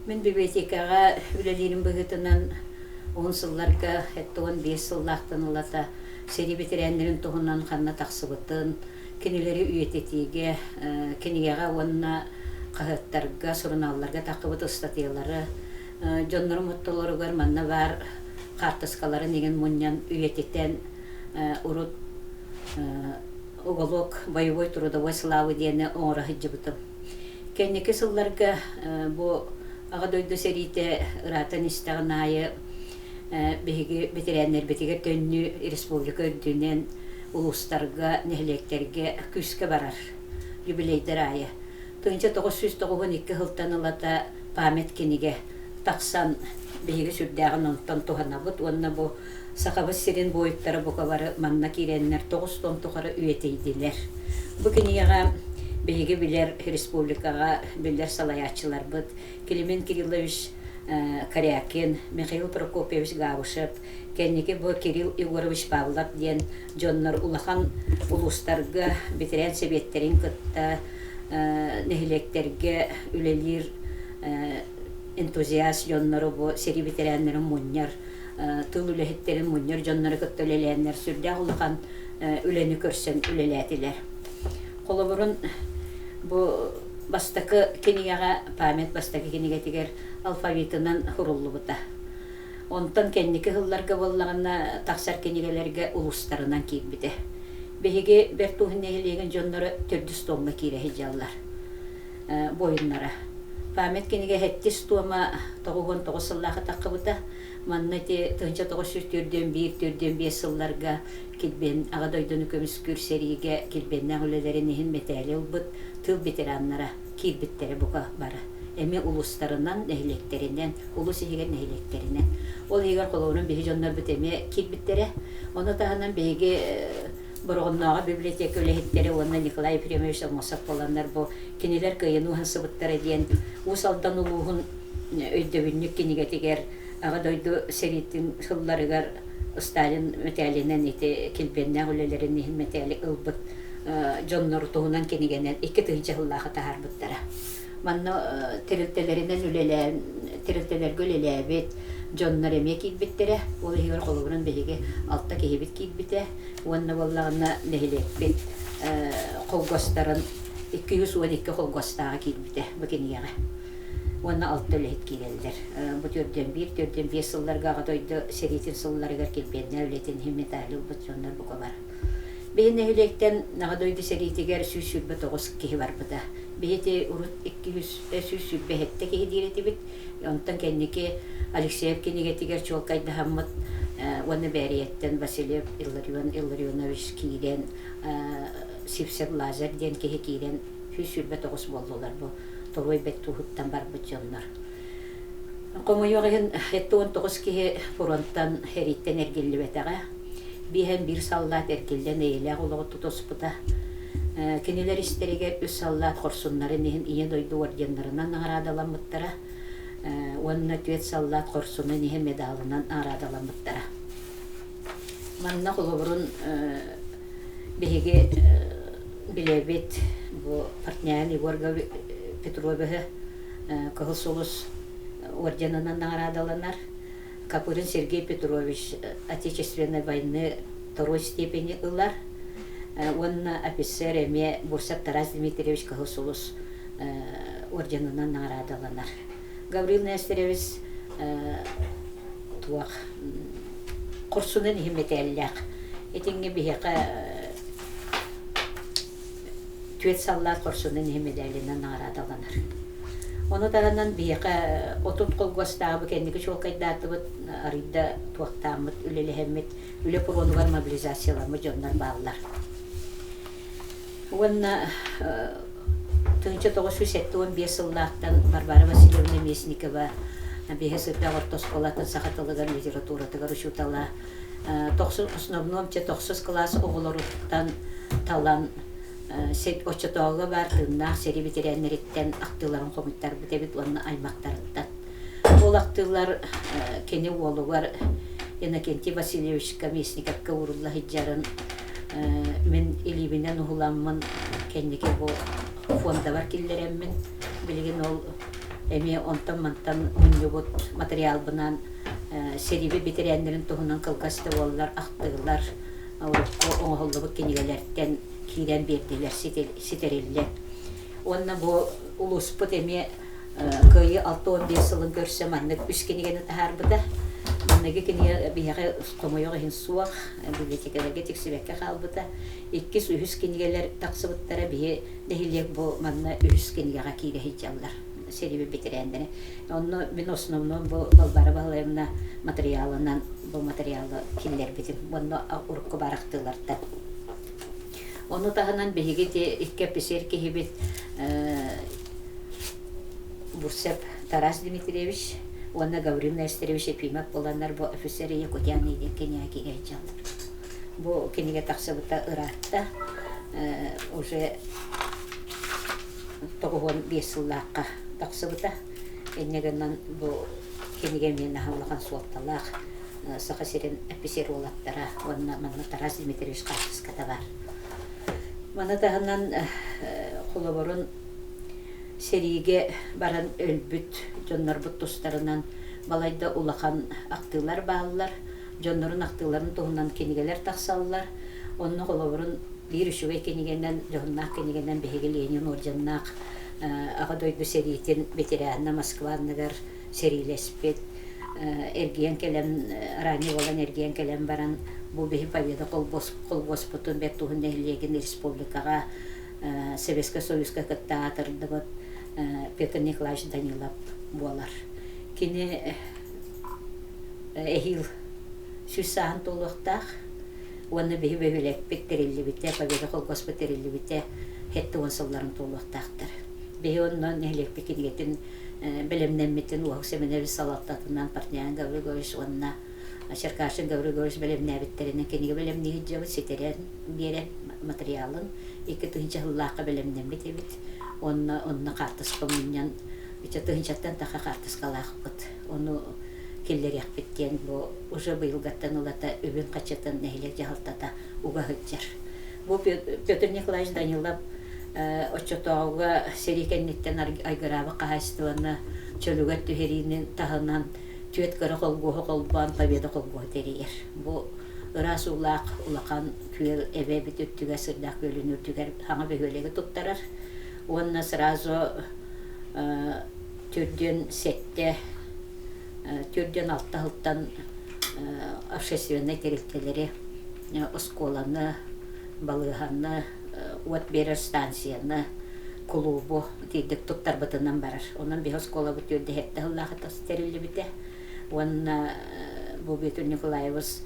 Мин библиотекаҕа үлэлиирим быһыытынан уһун сылларга 75 сыллаахтан ылата сэрии бэтэрээннэрин туһунан ханна тахсыбытын, кинилэри үйэтитиигэ, кинигэҕэ уонна хаһыаттарга, сурунаалларга таххыбыт ыстатыйалары, дьоннорум оттолоругар манна баар хаартыскаларын игин мунньан үйэтитэн урут уголок боевой трудовой славы диэни оҥоро сылдьыбытым. Кэнники сылларга бу Аҕа дойду сэриитэ ыраатан истэҕин аайы биһиги бэтэрээннэрбитигэр төннүү республика үрдүнэн улуустарга, нэһилиэктэргэ күүскэ барар юбилейдар аайы. 1992 сылтан ылата память кинигэ тахсан биһиги сүрдээҕин онтон туһанабыт уонна бу Сахабыт сирин буойуттара бука бары манна киирэннэр 9 том тухары үйэтийдилэр. Бу кинигэҕэ биһиги билэр республикаҕа биллэр салайааччыларбыт Климент Кириллович Корякин, Михаил Прокопьевич Габышев, кэнники бу Кирилл Егорович Павлов диэн дьоннор улахан улуустарга бэтэрээн сэбиэттэрин кытта нэһилиэктэргэ үлэлиир энтузиаст дьоннору бу сэрии бэтэрээннэрин мунньар тыл үлэһиттэрин мунньар дьоннору кытта үлэлээннэр сүрдээх улахан үлэни көрсөн үлэлээтилэр. Холобурун бу бастакы кинигэҕэ память бастакы кинигэтигэр алфавитынан суруллубута. Онтон кэнники сылларга буоллаҕына тахсар кинигэлэргэ улуустарынан киирбитэ. Биһиги Бэрт Ууһун нэһилиэгин дьонноро төрдүс туомҥа киирэ сылдьаллар буойуннара. Память кинигэ сэттис туома 99 сыллаах таххыбыта. Манна ити 1941 45 сылларга Килбиэн Аҕа дойдуну көмүскүүр сэриигэ килбиэннээх үлэлэрин иһин мэтээли ылбыт тыыл ветераннара киирбиттэрэ бука бары. Эмиэ улуустарынан, нэһилиэктэринэн, улуус иһигэр нэһилиэктэринэн. Ол иһигэр холобурун биһи дьоннорбут эмиэ киирбиттэрэ. Ону таһынан биһиги Бороҕоннооҕу библиотека үлэһиттэрэ уонна Николай Ефремович Аммосов буоланнар бу кинилэр кыайыыны уһансыбыттара диэн Уус Алдан улууһун өйдөбүнньүк кинигэтигэр Аҕа дойду сэриитин сылларыгар Сталин мэтээлинэн ити килбиэннээх үлэлэрин иһин мэтээли ылбыт дьоннор туһунан кинигэнэн 2000 сыллааҕы таһаарбыттара. Манна тэрилтэлэринэн үлэлээн, тэрилтэлэргэ үлэлээбит дьоннор эмиэ киирбиттэрэ. Ол иһигэр холобурун биһиги алта киһибит киирбитэ уонна буоллаҕына нэһилиэкпит холгостарын 212 холгостааҕа киирбитэ бу кинигэҕэ. Уонна алта үлэһит киирэллэр. Бу төрдүөн биир, төрдүөн биэс сылларга Аҕа дойду сэриитин сылларыгар килбиэннээх үлэтин иһин медали ылбыт дьоннор бука бар. Биһи нэһилиэктэн Аҕа дойду сэриитигэр 129 киһи барбыта. Биһи ити урут 200 127 киһи диир этибит. Онтон кэнники Алексеев кинигэтигэр чуолкайдаһаммыт уонна Бээрийэттэн Васильев Илларион Илларионович киирэн Сивцев Лазарь диэн киһи киирэн 129 буоллулар бу Торуой бэт туһуттан барбыт дьоннор. Хомойуох иһин, 79 киһи фронтан сэрииттэн эргиллибэтэҕэ. Биэһэн биир саллаат эргиллэн эйэлээх олоҕу тутуспута. Кинилэр истэригэр үс саллаат хорсуннарын иһин Ийэ дойду орденнарынан наҕараадаламмыттара уонна түөрт саллаат хорсунун иһин медалынан наҕараадаламмыттара. Манна холобурун биһиги билэбит бу Портнягин Егор Петровиһы Кыһыл Сулус орденынан наҕараадаланар. Копырин Сергей Петрович Отечественной войны второй степени ылар уонна офицер эмиэ Бурсак Тарас Дмитриевич Кыһыл Сулус орденынан наҕараадаланар. Гаврил Нестерович туох хорсунун иһин мэтээллээх. Итинҥэ биһиэхэ түөрт саллаат хорсунун иһин медалынан наҕараадаланар. Ону таһынан биһиэхэ 30 холкуостааҕы кэнники чуолкайдаатыбыт, арыйда туохтааммыт, үлэлэһэммит, үлэ пуруонугар мобилизацияламмыт дьоннор бааллар. Уонна 1975 сыллаахтан Варвара Васильевна Местникова биһи сырдах орто оскуолатын саха тылыгар литературатыгар учуутала тохсус основном чэ тохсус кылаас оҕолоруттан талан оччотооҕуга баар тыыннаах сэрии бэтэрээннэриттэн ахтыыларын хомуйтарбыт эбит уонна аймахтарыттан. Ол ахтыылар кини уолугар Иннокентий Васильевичка Местниковка уурулла сылдьарын мин илиибинэн уһуламмын кэнники бу фондабар киллэрэммин билигин ол Эмиэ онтон-мантан мунньубут матырыйаалбынан сэриибит бэтэрээннэрин туһунан кылгас да буоллар ахтыылар урукку оҥоһуллубут кинигэлэртэн киирэн биэрдилэр, ситэриллэн. Уонна бу улууспут эмиэ Кыайыы 65 сылын көрсө маннык үс кинигэни таһаарбыта. Манныгы кинигэ биһиэхэ хомойуох иһин суох, библиотекаларга тиксибэккэ хаалбыта. Иккис, үһүс кинигэлэр тахсыбыттара биһи нэһилиэк бу манна үһүс кинигэҕэ киирэ сылдьаллар сэриибит бэтэрээннэрэ. Онно мин основном бу Балбаара Баһылаевна матырыйаалынан бу матырыйаалы киллэрбитим. Онно урукку баар ахтыылартан. Ону таһынан биһиги ити икки эписиэр киһибит Бурцев Тарас Дмитриевич уонна Гаврил Нестерович Ефимов буоланнар бу офицер Якутяне диэн кинигэ киирэ сылдьаллар. Бу кинигэ тахсыбыта ыраатта, уже 95 сыллаахха тахсыбыта. Инньэ гынан бу кинигэ эмиэ наһаа улахан суолталаах Саха сирин эписиэр уолаттара уонна манна Тарас Дмитриевич хаартыската баар. Маны таһынан холобурун сэриигэ баран өлбүт дьоннорбут тустарынан балайда улахан ахтыылар бааллар. Дьоннорун ахтыыларын туһунан кинигэлэр тахсаллар. Онно холобурун биир үчүгэй кинигэнэн, дьоһуннаах кинигэнэн биһиги Ленин орденнаах Аҕа дойду сэриитин ветерана Москва анныгар сэриилэспит, эргийэн кэлэн, ранее буолан эргийэн кэлэн баран, бу биһи Победа холбоспутун бэрт уһун нэһилиэгин республикаҕа Советскай Союзка кытта аатырдыбыт Петр Николаевич Данилов буолар. Кини эһиил 100 сааһын туолуохтаах уонна биһи бөһүөлэкпит тэриллибитэ, Победа холкуоспут тэриллибитэ 70 сылларын туолуохтаахтар. Биһи онно нэһилиэкпит кинигэтин бэлэмнэммитин Уоһук Сэмэнэбис салалтатынан Портнян Гаврилович уонна Черкашин Гаврилович бэлэмнээбиттэринэн кинигэ бэлэмнии сылдьабыт, ситэрэн биэрэн матырыйаалын 2000 сыллаахха бэлэмнэммит эбит. Уонна онно хаартыска мунньан, тыһыынчаттан таха хаартыскалаахпыт. Ону киллэриэхпит диэн бу уже быйылгаттан ылата үбүн-хаччытын нэһилиэк дьаһалтата уга сылдьар. Бу Петр Николаевич Данилов оччотооҕуга сэрии кэнниттэн айгыраабыт хаһаайыстыбаны чөлүгэр түһэриини таһынан түөрт кыра холгуоһу холбоон Победа холгуоһу тэрийэр. Бу ыраас уулаах улахан күөл эбэбит үрдүгэр Сырдаах күөлүн үрдүгэр саҥа бөһүөлэги туттарар уонна сразу төрдүөн сэттэ 46 сылтан общественнай тэрилтэлэри, оскуоланы, балыыһаны, уот биэрэр станцияны, кулуубу итиирдик туттарбытынан барар. Онон биһи оскуолабыт 47 сыллаах тэриллибитэ уонна бу Бүөтүр Николаевич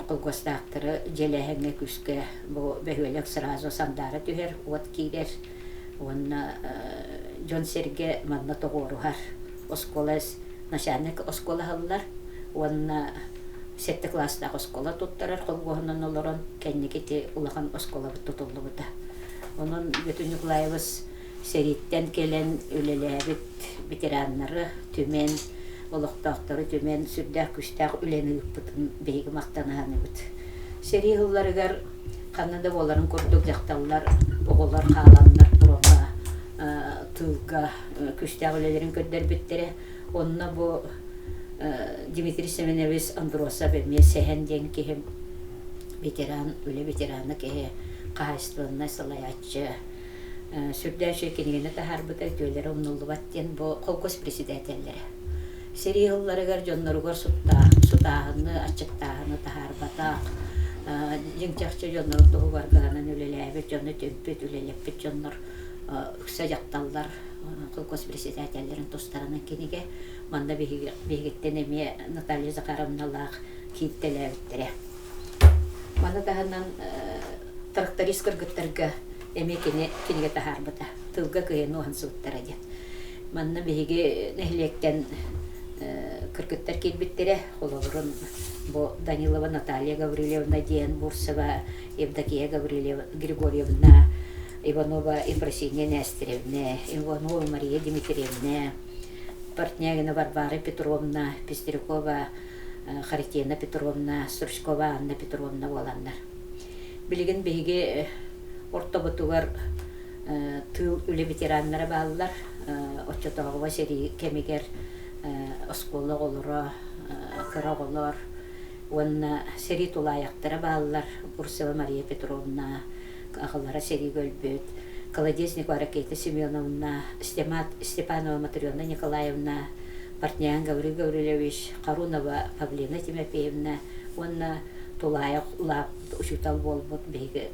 холкуостаахтары дьиэлээһиҥҥэ күүскэ бу бөһүөлэк сразу сандаара түһэр, уот киирэр уонна дьон-сэргэ манна тоҕуоруһар. Оскуола начальник оскуола аһыллар уонна сэттэ кылаастаах оскуола туттарар холбуоһунан олорон кэнники ити улахан оскуолабыт тутуллубута. Онон Бүөтүр Николаевич сэрииттэн кэлэн үлэлээбит ветераннары түмэн, олохтоохтору түмэн сүрдээх күүстээх үлэни ыыппытын биһиги махтана саныыбыт. Сэрии сылларыгар ханна да буоларын курдук дьахталлар, оҕолор хааланнар фроҥҥа, тыылга күүстээх үлэлэрин көрдөрбүттэрэ. Онно бу Дмитрий Семенович Андросов эмиэ Сэһэн диэн киһи ветеран, үлэ ветерана киһи, хаһаайыстыбаннай салайааччы, сүрдээх үчүгэй кинигэни таһаарбыта, үтүөлэрэ умнуллубат диэн бу холкуос председателлэрэ. Сэрии сылларыгар дьонноругар сутааһыны, аччыктааһыны таһаарбатах, дьиҥ-чахчы дьоннорун туһугар кыһанан үлэлээбит, дьону түмпүт, үлэлэппит дьоннор үксэ дьахталлар холкуос председателлэрин тустарынан кинигэ. Манна биһигиттэн эмиэ Наталья Захаровналаах кииртэлээбиттэрэ. Маны таһынан тракторист кыргыттарга эмиэ кини кинигэ таһаарбыта. Тылга кыайан уһансыбыттара диэн. Манна биһиги нэһилиэктэн кыргыттар киирбиттэрэ. Холобурун бу Данилова Наталья Гаврильевна диэн Бурцева Евдокия Григорьевна, Иванова Ефросинья Нестеревна, Иванова Мария Дмитриевна, Портнягина Варвара Петровна, Пестрякова Харитина Петровна, Стручкова Анна Петровна буоланнар. Билигин биһиги ортобутугар тыыл үлэ ветераннара бааллар. Оччотооҕуга сэрии кэмигэр оскуола оҕолоро, кыра оҕолор уонна сэрии тулаайахтара бааллар. Бурцева Мария Петровна, аҕалара сэриигэ өлбүт, Колодезникова Ракета Семеновна, Степанова Матрена Николаевна, Портнян Гаврил Гаврильевич, Харунова Павлина Тимофеевна уонна тулаайах улааппыт учуутал буолбут биһиги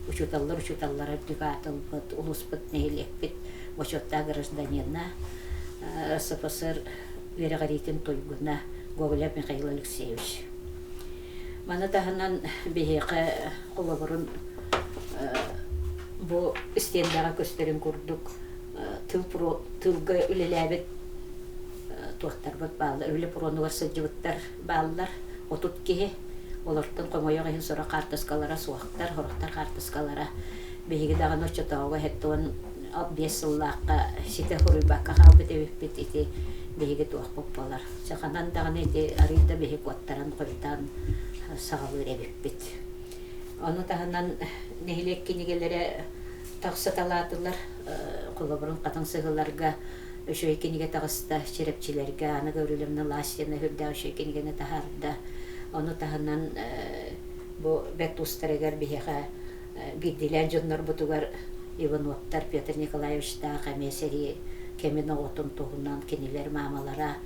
учууталлар учууталлара үрдүк аатылбыт улууспут нэһилиэкпит бочуоттаах гражданина РСФСР үөрэҕириитин туйгуна Гоголев Михаил Алексеевич. Маны таһынан биһиэхэ холобурун бу истиэндэҕэ көстөрүн курдук тыл тылга үлэлээбит туохтарбыт бааллар, үлэ пуруонугар сылдьыбыттар бааллар 30 киһи. Олортон хомойуох иһин сорох хаартыскалара суохтар, сорохтор хаартыскалара биһиги даҕаны оччотооҕу 75 сыллаахха ситэ суруйбакка хаалбыт эбиппит ити биһиги туохпут буолар. Саханан даҕаны ити арыый да биһи куоттаран хойутаан саҕалыыр эбиппит. Ону таһынан нэһилиэк кинигэлэрэ тахсыталаатылар. Холобурун хатыҥ сыһыыларга үчүгэй кинигэ таҕыста, Чирэпчилэргэ Анна Гаврильевна Ластина үрдээх үчүгэй кинигэни таһаарда. Ону таһынан бу бэрт уустарыгар биһиэхэ биирдиилээн дьоннорбутугар Ивановтар Петр Николаевичтаах эмиэ сэрии кэмин оҕотун туһунан кинилэр маамалара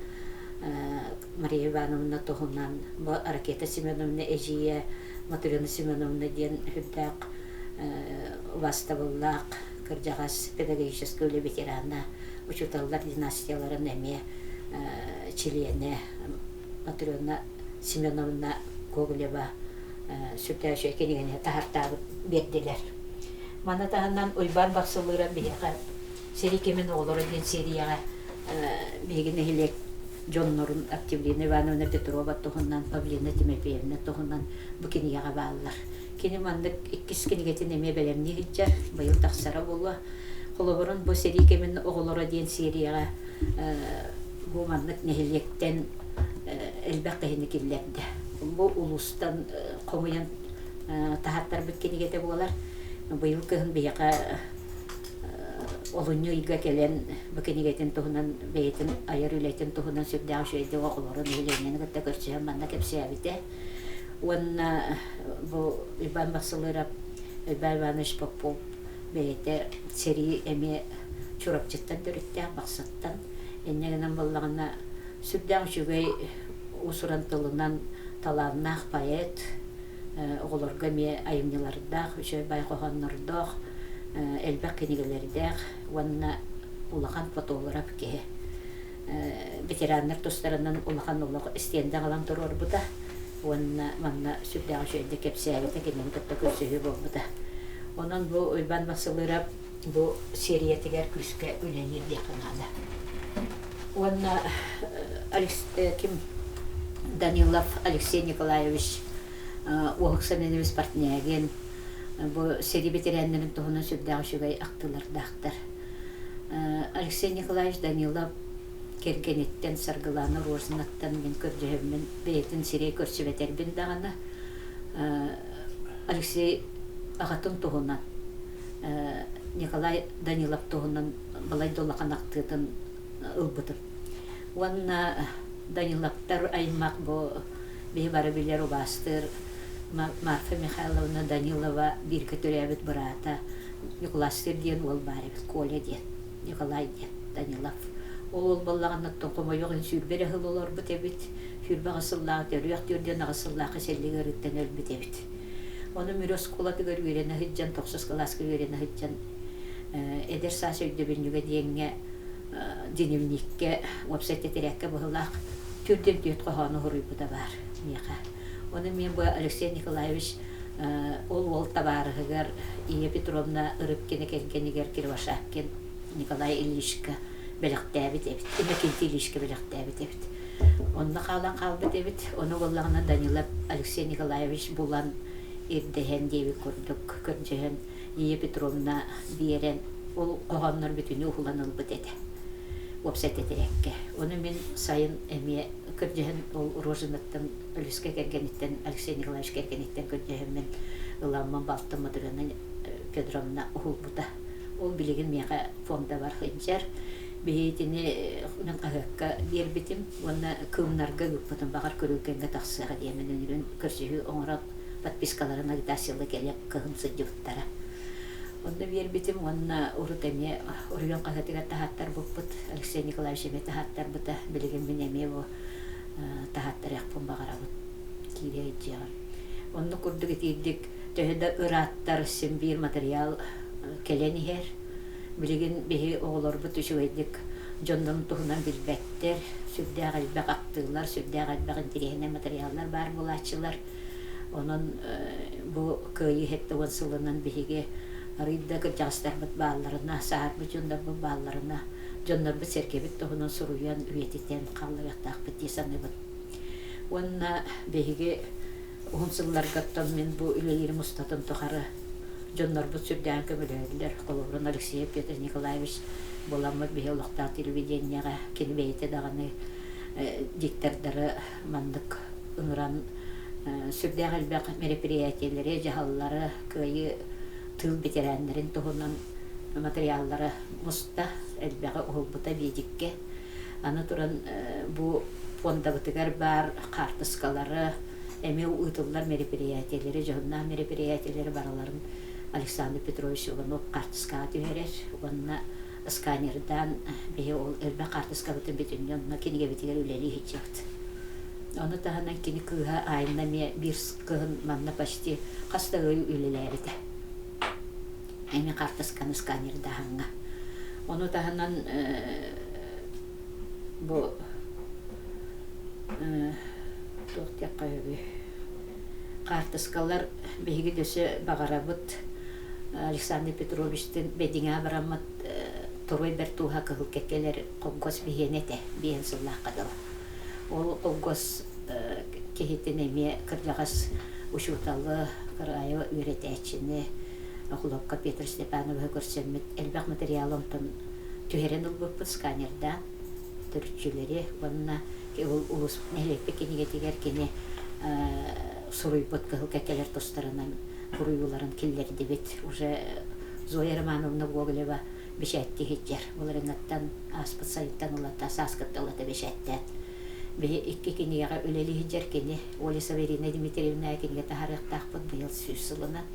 Мария Ивановна туһунан бу Ракета Семеновна эдьиийэ Матрена Семеновна диэн үрдээх убаастабыллаах кырдьаҕас педагогическай үлэ ветерана, учууталлар династияларын эмиэ чилиэнэ Матрена Семеновна Гоголева сүрдээх үчүгэй кинигэни таһартаабыт биэрдилэр. Маны таһынан Уйбаан Бахсылыыра биһиэхэ Сэрии кэмин оҕолоро диэн серияҕа биһиги нэһилиэк дьоннорун Октябрина Ивановна Петрова туһунан, Павлина Тимофеевна туһунан бу кинигэҕэ бааллар. Кини маннык иккис кинигэтин эмиэ бэлэмнии сылдьар, быйыл тахсара буолуо. Холобурун бу сэрии кэмин оҕолоро диэн серияҕа бу маннык нэһилиэктэн элбэх киһини киллэрдэ. Бу улуустан хомуйан таһааттарбыт кинигэтэ буолар. Быйыл кыһын биһиэхэ олунньу ыйга кэлэн бу кинигэтин туһунан бэйэтин айар үлэтин туһунан сүрдээх үчүгэйдик оҕолору нэһилиэнньэни кытта көрсүһэн манна кэпсээбитэ. Уонна бу Иван Басылыров, Иван Иванович Попов бэйэтэ сэрии эмиэ Чурапчыттан төрүттээх Бахсыттан. Инньэ гынан буоллаҕына сүрдээх үчүгэй уус-уран тылынан талааннаах поэт, оҕолорго эмиэ айымньылардаах, үчүгэй баай хоһооннордоох, элбэх кинигэлэрдээх уонна улахан фотограф киһи. Ветераннар тустарынан улахан олох истиэндэ аҕалан туруорбута уонна манна сүрдээх үчүгэйдик кэпсээбитэ, кинини кытта көрсүһүү буолбута. Онон бу Уйбаан Басылыырап бу сиэрийэтигэр күүскэ үлэлиир диэххэ наада. Уонна ким Данилов Алексей Николаевич Уоһук Семенович Портнягин бу сэрии бэтэрээннэрин туһунан сүрдээх үчүгэй ахтыылардаахтар. Алексей Николаевич Данилов кэргэниттэн Саргылана Рожинаттан мин көрдөһөммүн бэйэтин сирэй көрсүбэтэрбин даҕаны Алексей аҕатын туһунан Николай Данилов туһунан балай да улахан ахтыытын ылбытым. Уонна Даниловтар аймах бу биһи бары билэр убаастыыр Марфа Михайловна Данилова бииргэ төрөөбүт быраата Ньукулаастыыр диэн уол баар эбит, Коля диэн, Николай диэн Данилов. Ол уол буоллаҕына хомойуох иһин 20 эрэ сыл олорбут эбит. 28 сыллааҕы төрүөх 48 сыллаахха сэллик ыарыыттан өлбүт эбит. Ону Мүрү оскуолатыгар үөрэнэ сылдьан, тохсус кылааска үөрэнэ сылдьан эдэр саас өйдөбүнньүгэ диэҥҥэ дневниккэ, уопсай тэтэрээккэ быһыылаах түрдүн түөрт хоһоону суруйбута баар миэхэ. Ону мен бу Алексей Николаевич ол уол табаарыһыгар Ия Петровна Рыбкина кэргэнигэр Кривошапкин Николай Ильичка бэлэхтээбит эбит, Иннокентий Ильичка бэлэхтээбит эбит. Онно хаалан хаалбыт эбит. Ону буоллаҕына Данилов Алексей Николаевич булан ирдэһэн диэбит курдук көрдөһөн Ия Петровна биэрэн ол хоһооннор бүтүнү уһулан ылбыт этэ уопсай тэтэрээккэ. Ону мин сайын эмиэ көрдөһөн ол Рожинаттан Өлүскэ кэргэниттэн Алексей Николаевич кэргэниттэн көрдөһөммүн ыламмын балтым Матрена Федоровна уһулбута. Ол билигин миэхэ фондабар сылдьар. Биһи итини мин хаһыакка биэрбитим уонна кыымнарга ыыппытым баҕар көрүлгэнгэ тахсыаҕа диэмин үнүрүн көрсүһүү оҥорон подпискаларын агитациялыы кэлэ кыһын сылдьыбыттара. Онно биэрбитим уонна урут эмиэ оройуон хаһыатыгар таһааттарбыппыт Алексей Николаевич эмиэ таһааттарбыта билигин мин эмиэ бу таһааттарыахпын баҕарабын киирэ илдьиэҕим. Оннук курдук итиирдик төһө да ырааттар син биир материал кэлэн иһэр. Билигин биһи оҕолорбут үчүгэйдик дьоннорун туһунан билбэттэр, сүрдээх элбэх ахтыылар, сүрдээх элбэх интэриэһинэй материаллар баар буолааччылар. Онон бу Кыайыы 70 сылынан биһиги арыый да кырдьаҕастарбыт баалларына, сааһырбыт дьоннорбут баалларына, дьоннорбут сэргэбит туһунан суруйан, үйэтитэн хаалларыахтаахпыт дии саныыбын. Уонна биһиги уһун сылларгаттан мин бу үлэлиирим устатын тухары дьоннорбут сүрдээн көмөлөһөллөр. Холобурун Алексеев Петр Николаевич буоламмыт биһи олохтоох телевидениеҕэ кини бэйэтэ даҕаны диктордары маннык ыҥыран сүрдээх элбэх мероприятиелэри, дьаһаллары, кыайыы тыыл бэтэрээннэрин туһунан материаллары муста, элбэҕи уһулбута биэдиккэ. Аны туран бу фондабытыгар баар хаартыскалары, эмиэ ыытыллар мероприятиелэри, дьоһуннаах мероприятиелэри барыларын Александр Петрович Иванов хаартыскаҕа түһэрэр уонна сканердаан биһи ол элбэх хаартыскабытын бүтүннүү онно кинигэбитигэр үлэлии сылдьабыт. Ону таһынан кини кыыһа Айна эмиэ биир кыһын манна почти хас да ый үлэлээбитэ. Эмиэ хаартысканы сканердааһыҥҥа. Ону таһынан бу туох диэххэ үһү хаартыскалар биһиги дөссө баҕарабыт Александр Петровичтыын Бэдиҥэ бараммыт Торуой бэрт ууһа кыһыл кэккэлэр холкуос биһиэнэ этэ биэһин сыллаахха дылы. Ол холкуос киһитин эмиэ кырдьаҕас учууталы, кыраайы үөрэтээччини Охлопко Петр Степановиһы көрсөммүт элбэх материалы онтон түһэрэн ылбыппыт сканердаан төрүччүлэри уонна ол улуус нэһилиэкпит кинигэтигэр кини суруйбут кыһыл кэккэлэр тустарынан суруйууларын киллэрдибит. Уже Зоя Романовна Гоголева бэчээттии сылдьар. Былырыҥҥыттан ааспыт сайынтан ылата, сааскыттан ылата бэчээттээн. Биһи икки кинигэҕэ үлэлии сылдьар кини Оля Саверина Дмитриевна кинигэ таһаарыахтаахпыт быйыл сүүс сылынан.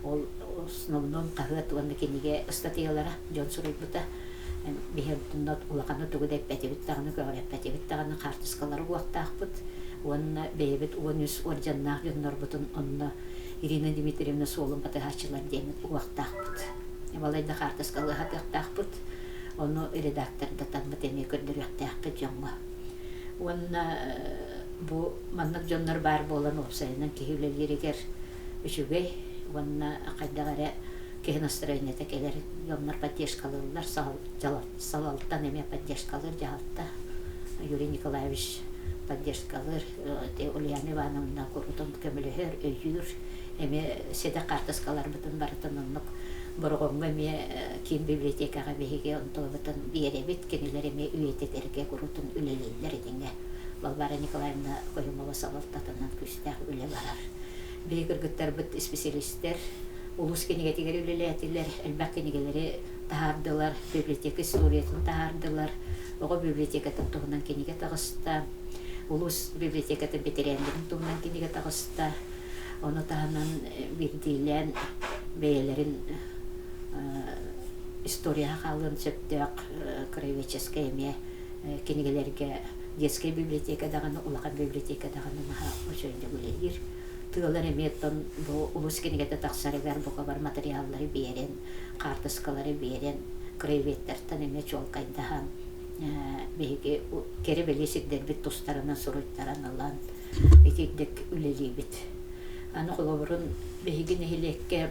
Ол основном хаһыат уонна кинигэ ыстатыйалара дьон суруйбута. Биһи онтунна улаханы тугу да эппэтибит даҕаны, көҕүрэппэтибит даҕаны хаартыскалары уохтаахпыт уонна бэйэбит 13 уордьаннаах дьоннорбутун онно Ирина Дмитриевна суолун батыһааччылар диэммит уохтаахпыт. Балайда хаартыскалыы сатыахтаахпыт. Ону редактордатаммыт эмиэ көрдөрүөхтээхпит дьоҥҥо. Уонна бу маннык дьоннор баар буолан уопсайынан киһи үлэлииригэр үчүгэй уонна хайдах эрэ киһи настроениета кэлэр дьоннор поддержкалыыллар салалтан эмиэ поддержкалыыр дьаһалта Юрий Николаевич поддержкалыыр Ульяна Ивановна курутун көмөлөһөр өйүүр эмиэ сэдэх хаартыскаларбытын барытын оннук Бороҕоҥҥо эмиэ киин библиотекаҕа биһиги онтулабытын биэрэбит кинилэр эмиэ үйэтитэргэ курутун үлэлииллэр итиннэ Балбаара Николаевна Кожумова салалтатынан күүстээх үлэ барар биһи кыргыттарбыт исписэлиистэр улуус кинигэтигэр үлэлээтилэр элбэх кинигэлэри таһаардылар библиотека историятын таһаардылар оҕо библиотекатын туһунан кинигэ таҕыста улуус библиотекатын бэтэрээннэрин туһунан кинигэ таҕыста ону таһынан биирдиилээн бэйэлэрин историяҕа хаалыан сөптөөх краеведческай эмиэ кинигэлэргэ детскай библиотека даҕаны улахан библиотека даҕаны наһаа үчүгэйдик үлэлиир тыалар эмиэ оттон бу улуус кинигэтэ тахсарыгар бука бар материаллары биэрэн хаартыскалары биэрэн краеведтартан эмиэ чуолкайдаһан биһиги кэрэ-бэлиэ сирдэрбит тустарынан суруйтаран ылан итирдик үлэлиибит. Аны холобурун биһиги нэһилиэккэ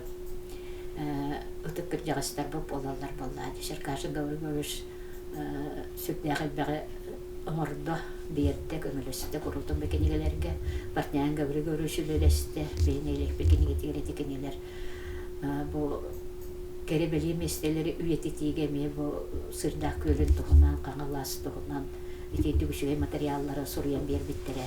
ытык кырдьаҕастарбыт буолаллар буоллаа Черкашин Гаврилович сүрдээх элбэҕи оҥордо, биэрдэ, көмөлөстө куруутун бу кинигэлэргэ. Партнян Гаврил Гаврилович үлэлэстэ, биһи нэһилиэкпит кинигэтигэр ити кинилэр бу кэрэ-бэлиэ миэстэлэри үйэтитиигэ эмиэ бу Сырдаах күөлүн туһунан, Хаҥалас туһунан итиитик үчүгэй материаллары суруйан биэрбиттэрэ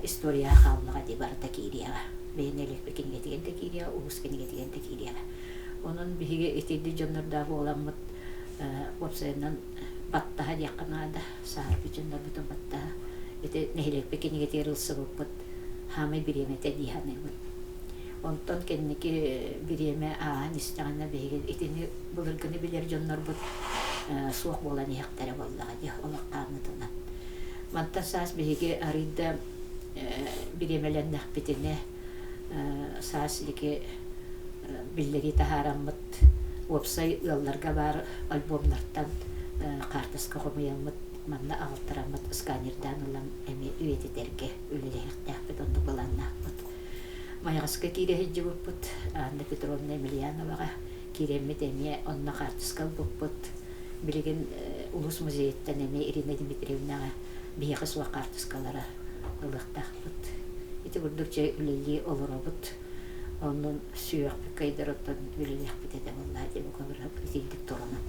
историяҕа хааллаҕа дии барыта киириэҕэ. Бэйэ нэһилиэкпит кинигэтигэр да киириэҕэ, улуус кинигэтигэр да киириэҕэ. Онон биһиги итирдик дьоннордоох буоламмыт уопсайынан баттаһа диэххэ наада, сааһырбыт дьоннорбутун баттаһа. Ити нэһилиэкпит кинигэтигэр ылсыбыппыт хаамай бириэмэтэ дии саныыбын. Онтон кэнники бириэмэ ааһан истэҕинэ биһиги итини былыргыны билэр дьоннорбут суох буолан иһэхтэрэ буоллаҕа дии олох хаамыытынан. Мантан саас биһиги арыый да бириэмэлэннэхпитинэ саас ити биллэрии таһаараммыт уопсай ыалларга баар альбомнартан хаартыска хомуйаммыт манна аҕалтараммыт сканердаан ылан эмиэ үйэтитэргэ үлэлэһиэхтээхпит оннук былааннаахпыт. Майаҕаска киирэ сылдьыбыппыт Анна Петровна Емельяноваҕа киирэммит эмиэ онно хаартыска ылбыппыт. Билигин улуус музейыттан эмиэ Ирина Дмитриевнаҕа биһиэхэ суох хаартыскалара ылыахтаахпыт. Ити курдук чэ үлэлии олоробут. Онон сүһүөхпүт кыайдар оттон үлэлиэхпит этэ буоллаа диэн итинник турунан.